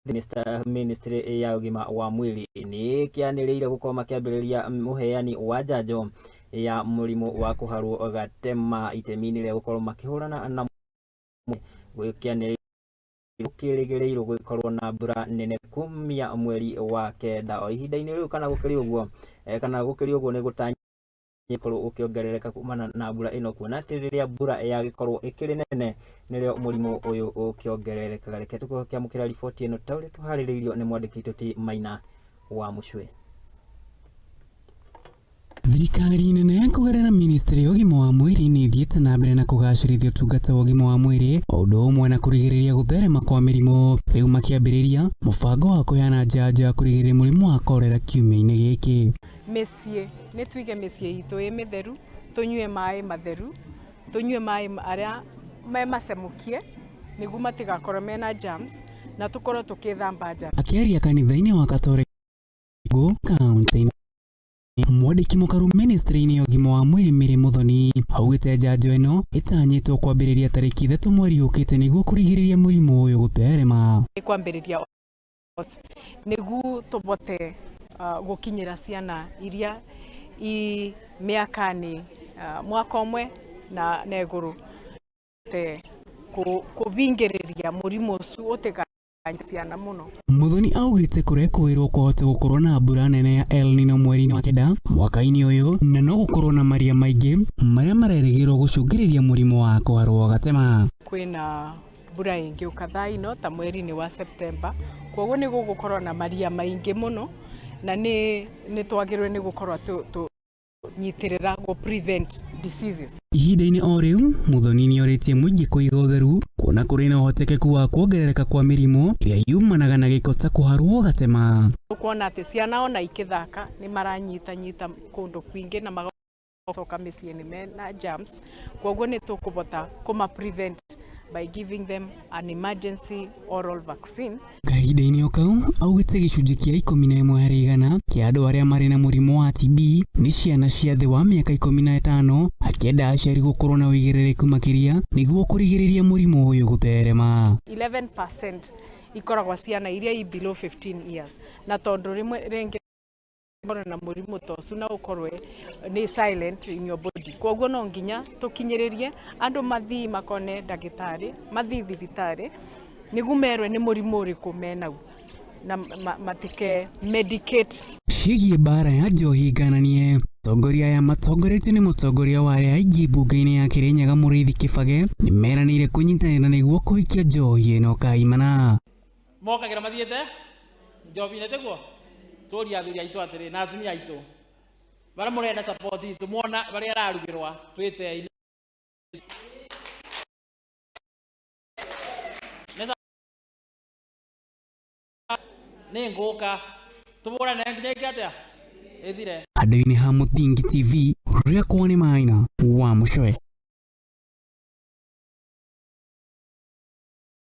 Ministry ya ũgima wa mwĩrĩ nĩ kĩanĩrĩire gũkorwo makĩambĩrĩria ũheani wa njanjo ya mũrimũ wa kũharwo gatema itemi-inĩ rĩa gũkorwo makĩhũrana na gũkĩanĩrĩirwo gũkĩrĩgĩrĩirwo gũkorwo na mbura nene kumia mweri wa kenda. O ihinda-inĩ rĩu kana gũkĩrĩ ũguo, kana gũkĩrĩ ũguo, nĩ gũtanyĩtwo gũkorwo ũkĩongerereka kumana na mbura ĩno, kuona atĩ rĩrĩa mbura yagĩkorwo ĩkĩrĩ nene nĩrĩo mũrimũ ũyũ ũkĩongererekaga. Reke tũkorwo tũkĩamũkĩra riboti ĩno ta ũrĩa tũharĩrĩirio nĩ mwandĩki witũ Ti Maina wa Mũcwe. Thirikari nene kũgerera ministry ya ũgima wa mwĩrĩ nĩ ĩthiĩte na mbere na kũgacĩrithia ũtungata wa ũgima wa mwĩrĩ o ũndũ ũmwe na kũrigĩrĩria gũtherema kwa mĩrimũ. Rĩu makĩambĩrĩria mũbango wa kũheana njanjo ya kũrigĩrĩria mũrimũ wa korera kiumia-inĩ gĩkĩ. Mĩciĩ nĩ tuige mĩciĩ itũ ĩ mĩtheru, tũnyue maĩ matheru, tũnyue maĩ arĩa me macemũkie nĩguo matigakorwo mena germs, na tũkorwo tũkĩthamba nja. Akĩaria kanitha-inĩ wa Katoreki kaunti, mwandĩki mũkaru ministry-inĩ ya ũgima wa mwĩrĩ Mary Muthoni augĩte njanjo ĩno ĩtanyĩtwo kwambĩrĩria tarĩki 3 mweri ũkĩte nĩguo kũrigĩrĩria mũrimũ ũyũ gũtherema. Kwambĩrĩria nĩguo tũbote gũkinyĩra ciana iria i mĩaka-inĩ mwaka ũmwe na igũrũ kũbingĩrĩria mũrimũ ũcio ũtiga ciana mũno. Muthoni augĩte kũrekũĩrwo kwahota gũkorwo na mbura nene ya El Nino mweri-inĩ wa kenda mwaka-inĩ ũyũ, na no gũkorwo na maria maingĩ marĩa marerĩgĩrĩrwo gũcũngĩrĩria mũrimũ wa kũharwo gatema. Kwĩna mbura ĩngĩũka thaa ino ta mweri-inĩ wa September, koguo nĩ gũgũkorwo na maria maingĩ mũno, na nĩ twagĩrĩirwo nĩ gũkorwo tũnyitĩrĩra gũ prevent diseases. Ihinda-inĩ o rĩu, Muthoni nĩorĩtie mũingĩ kũiga ũtheru kuona kũrĩ na ũhotekeku wa kuongerereka kwa mĩrimũ ĩrĩa yumanaga na gĩko ta kũharwo gatema. Kuona atĩ ciana ona ikĩthaka nĩ maranyitanyita kũndũ kwingĩ na magacoka mĩciĩ-inĩ mena germs, koguo nĩ tũkũbota kũma prevent by giving them an emergency oral vaccine. Kahinda-inĩ o kau, augĩte gĩcunjĩ kĩa 11% kĩa andũ arĩa marĩ na mũrimũ wa TB nĩ ciana cia thĩ wa mĩaka 15, akĩenda aciari gũkorwo na ũigĩrĩrĩku makĩria nĩguo kũrigĩrĩria mũrimũ ũyũ gũtherema. 11% ikoragwo ciana iria i below 15 years, na tondũ rĩmwe rĩngĩ na mũrimũ ta ũcio na ũkorwe nĩ silent in your body, koguo no nginya tũkinyĩrĩrie andũ mathiĩ makone ndagĩtarĩ, mathiĩ thibitarĩ nĩguo merwe nĩ mũrimũ ũrĩkũ menau na matike medicate. Ciĩgiĩ mbara ya njohi ngananie, atongoria aya matongoretio nĩ mũtongoria wa arĩa aingĩ mbunge-inĩ ya Kirinyaga Mũrĩithi Kĩbage nĩ meranĩire kũnyitanĩra nĩguo kũhikia njohi ĩno kaimana. Mokagĩra mathiĩte njobi-inĩ, tiguo tũria athuri aitũ atĩrĩ na atumia aitũ barĩa mũrenda support itũ, mwona barĩa ararugĩrwa twĩtei. Nĩ ngũka tũbũrane nginya ĩke atĩa ĩthire. Handũ-inĩ ha Mũthingi TV, rĩakwa nĩ Maina wa Mũcwe.